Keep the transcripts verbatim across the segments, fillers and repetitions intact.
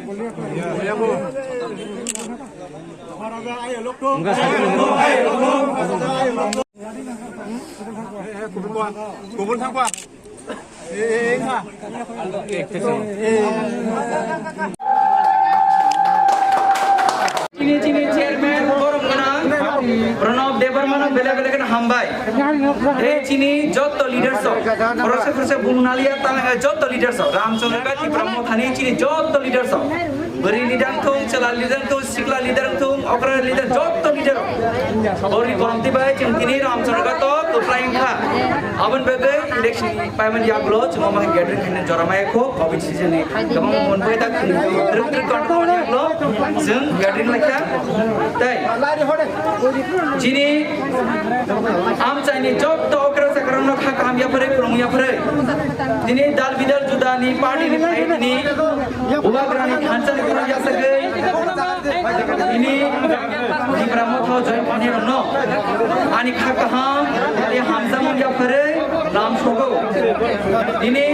Chini, chini chairman, borom gwnang, Pranab Debbarma no bele bele kheno hambai. Tei chini jotto leaders rok, khoroksa khoroksa bung naliya tang, jotto leaders rok, Ramchandra Tipra Mothani chini jotto leaders rok. Bwrwi leader wngthung, chwla leader wngthung, sikla leader wngthung, okra leader, jotto leader rok. Borni boromtwi bai chwng tini Ramchandra to kwplai wngkha. Aboni bagwi election paimani yagulo chwng omo hai gathering khaina jora maya kho, covid season ni kwbangma mon bai tak twrwk twrwk control ni yagulo chwng gathering laikha. Tei chini amchaini jotto okra chakrano kha kaham yapharwi, kwrwng yapharwi, tini dal bidal judani party ni phai tini Bubagrani thansa ni kwrwng yasagwi, tini Tipra Motha join khainai rokno ani kha kaham tei hamjakmung yapharwi lam sogo. Tini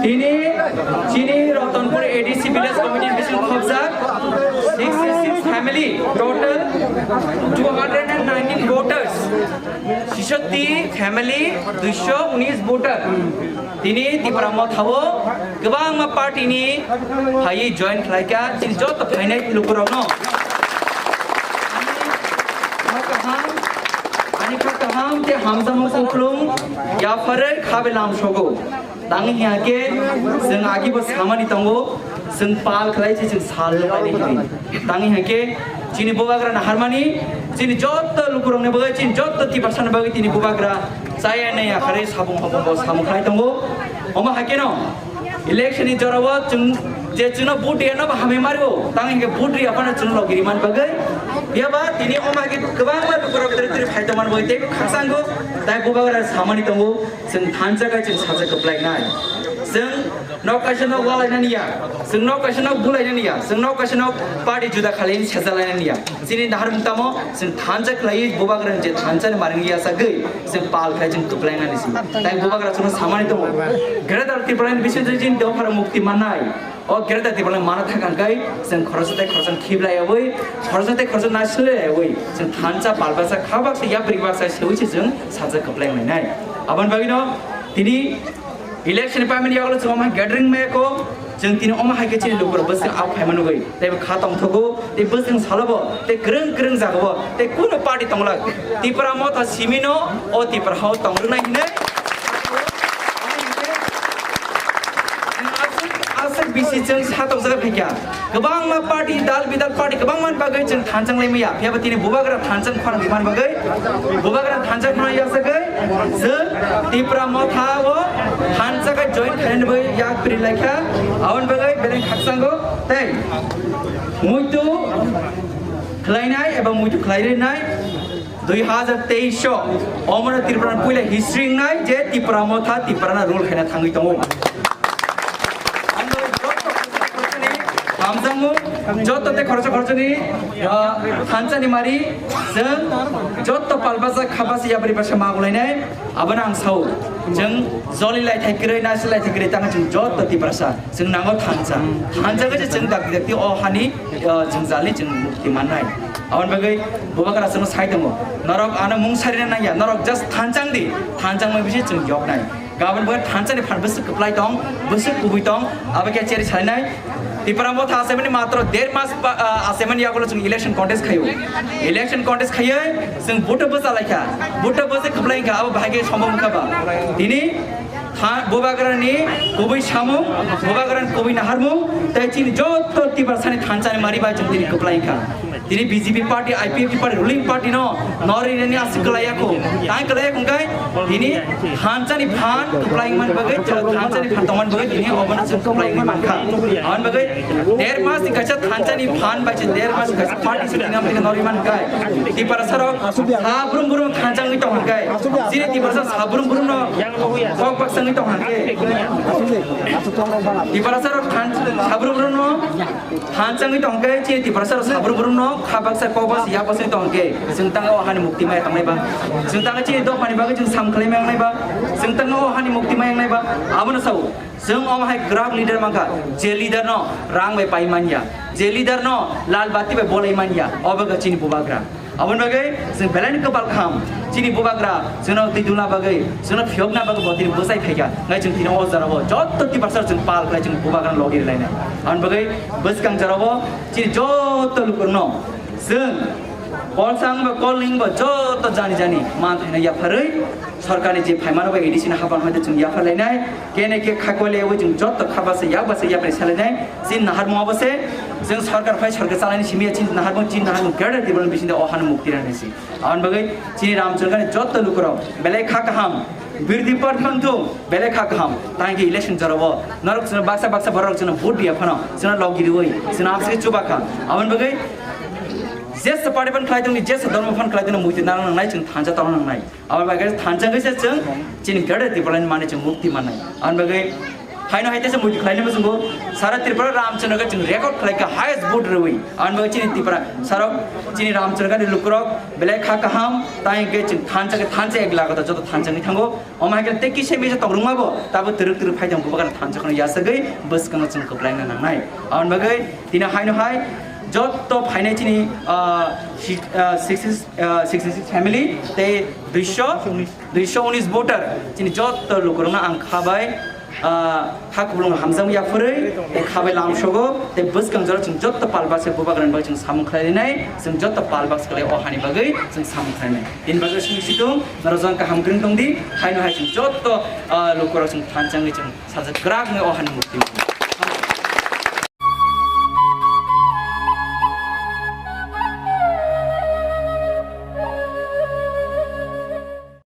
Tini chini Ratanpur A D C village committee bising khobjak sixty six family, total two hundred and nineteen voters, sisoti family, duiso unis voter. Tini Tipra Mothao kwbangma party ni phaiwi join khlaikha, chini joto phainai lukurokno. Ani kha kaham, ani kha kaham tei hamjakmung kuplung yapharwi khabe lam sogo. Tang hiya khe chwng agi bo samani tongo, chwng pal khlai se chwng sal nuknai hinwi. Tang hiya khe chini Bubagra naharmani, chini jotto lukurokni bagwi, chini jotto Tiprasani bagwi tini Bubagra chaya nai yakharwi sabung hobong bo samung khlai tongo. Omo hai kheno election ni jorao chwng je chwngno vote riyano bo hamwi mario, tang hiya khe vote riya phano chwng logi rimani bagwi. Phiyaba tini omo hai khe kwbangma lukurok twrwi twrwi phai tongmani bagwi tei khakchanggo tai Bubagra samani tongo. Chwng thansa khe chwng sajak kwplainai. Chwng nok kaisa nok walainani ya. Chwng nok kaisa nok bulainani ya. Chwng nok kaisa nok party juda khalai sejalainani ya. Chini naharmung tamo chwng thansa khlaiwi Bubagrani je thansa ni maring yasagwi chwng pal khlai chwng kwplainani si. Tai Bubagra chwngno samani tongo. Greater Tipraland bisingtwi chini dophar mukti mannai. O Greater Tipraland mana thangkha hwnkhe chwng khoroksa tei khoroksa khiblaiyawi, khoroksa tei khoroksa nasilaiyawi chwng thansa pal baksa kha baksa yapri baksa sewi se chwng sajak kwplai mainai. Aboni bagwino tini election ni payment yagulo chwng omo hai gathering maya kho, chwng tini omo hai khe chini lukurok bwswk au phaima nugwi tei bo kha tongthogo tei bwswk salobo tei kwrwng kwrwng jagao tei kunu party tongla Tipra Motha simino o Tipra hao tongrwnai hinwi. Aswk, aswk bisi chwng satokjagwi phaikha. Kwbangma party, dal bidal party kwbangma bagwi chwng thansa wnglaimaya. Phiyaba tini Bubagra thansa khorang rimani bagwi, Bubagra thansa khorang yasagwi, chwng Tipra Motha o thansa khe join khainani bagwi yak piri laikha. Aboni bagwi beleng khakchango tei muitu khlainai eba muitu khlai rinai. Dui hazar teis o omono Tripura ni puila history wngnai je Tipra Motha Tripura no rule khaina thangwi tongo. Hamjakmung, joto tei khoroksa khoroksa ni, ah, thansa ni mari, chwng joto palbasa khabasa yapri basa magulainai, abono ang sao, chwng joli lai thai kwrwi, nasi lai thai kwrwi, tamo chwng joto Tiprasa. Chwng nango thansa. Thansa khe chwng dakti dakti o hani, o jwngjal ni chwng mukti mannai. Aboni bagwi Bubagra chwngno sai tongo. Norok ano mung sarina nangya. Norok just thansa wng di. Thansa wngmani bisi chwng yoknai. Gabon bo thansa ni phan bwswk kwplai tong, bwswk kubui tong, abo khe cheri sainai. Tipra Motha achaimani matro der mas ba, ah, achaimani yagulo chwng election contest khaio. Election contest khaiwi chwng vote bwsa laikha. Vote bwsa kwplai wngkha, abo bahai khe sombok wngkha ba. Tini Tha-, Bubagrani kubui samung, Bubagrani kubui naharmung, tei chini joto Tiprasani thansani mari bai chwng tini kwplai wngkha. Tini B J P party, I P F T party, ruling party no nori reni aswk kwlaiya kho. Tai kwlaiya kho hwnkhe tini thansani phan kwplai wngmani bagwi, thansani phan tongmani bagwi tini obono chwng kwplai wngwi mankha. Aboni bagwi der mas ni kaisa thansani phan bai se der mas ni kaisa party se tini amtwino nori mankha. Tiprasa rok sabrum brum thansa wngwi tong hwnkhe, chini Tiprasa sabrum brum no kok baksa wngwi tong hwnkhe, Tiprasa rok than-, sabrum brum no thansa wngwi tong hwnkhe, chini Tiprasa rok sabrum brum no Kha baksa kok baksa yak baksa tong khe, chwng tang o hani mukti maya tongnai ba. Chwng tang chini dophani bagwi chwng sam khlai maya wngnai ba. Chwng tang o hani mukti maya wngnai ba. Abono sao, chwng omo hai grab leader mankha, je leader no rang bai pai manya, je leader no lal bati bai bolai manya, obo kha chini bubagra. Aboni bagwi chwng belai ni kwpal kaham, chini bubagra chwngno twi dulna bagwi, chwngno phiyokna bagwi bo tini bwsai phaikha. Ngai chwng tini o jora o jotto tiprasa chwng pal khlai chwng bubagra logi rwlainai. Aboni bagwi bwskang jora o chini jotto lukurno chwng Kolsang ba Kolning ba jotto jani jani man thaina yapharwi sorkarni je phaimano ba A D C ni hapan hoite chwng yapharlainai. Kene khe khakwale wi chwng jotto khabase yakbase yapri salainai. Chin naharmung abose chwng sorkar phai sorkar chalaini simi chin naharmung chin naharmung gada tibol bisinde o han mukti rani si. Aboni bagwi chini Ramchargani jotto lukurok belai kha kaham. Birdi Parthon tu belai kha kaham. Tangki election jorabo norok chwng baksa baksa borok chwng vote dia phano chwng logi riwi chwng abse chubakha. Aboni bagwi jesa party phan khlai tongni jesa dharma phan khlai tongni muitu nang nangnai chwng thansa tong nangnai. Aboni bagwi thansa gwi se chwng chini gada tibol mane chwng mukti mannai. Aboni bagwi haino haite se muitu khlainai muchungo sara Tripura Ramcharga chwng record khlaikha highest vote rwi. Aboni bagwi chini Tripura sarok chini Ramchargani lukurok belai kha kaham, tai hwnkhe chwng thansa khe thansa ek laga da joto thansa wngwi thango. Omo hai khe tei kisa misa tong rwngma bo tabo twrwk twrwk phai tong bubagra thansa kheno yasagwi bwskango chwng kwplaina nangnai. Aboni bagwi tini haino hai jotto phainai chini, ah, si-, ah, sixty, ah, sixty six family tei duiso, duiso unis voter chini jotto lukurokno ang kha bai, ah, kha kuplung hamjak yapharwi tei kha bai lamsogo tei bwskang jora chwng jotto pal baksa bubagrani bagwi chwng samung khlai rinai, chwng jotto pal baksa khlai o hani bagwi chwng samung khlai nai. Tini bagwi simi situng norok jang kaham kwrwng tong di, haino hai chwng jotto, ah, lukurok chwng thansa wngwi chwng sajak kwrak wngwi o hani mukti.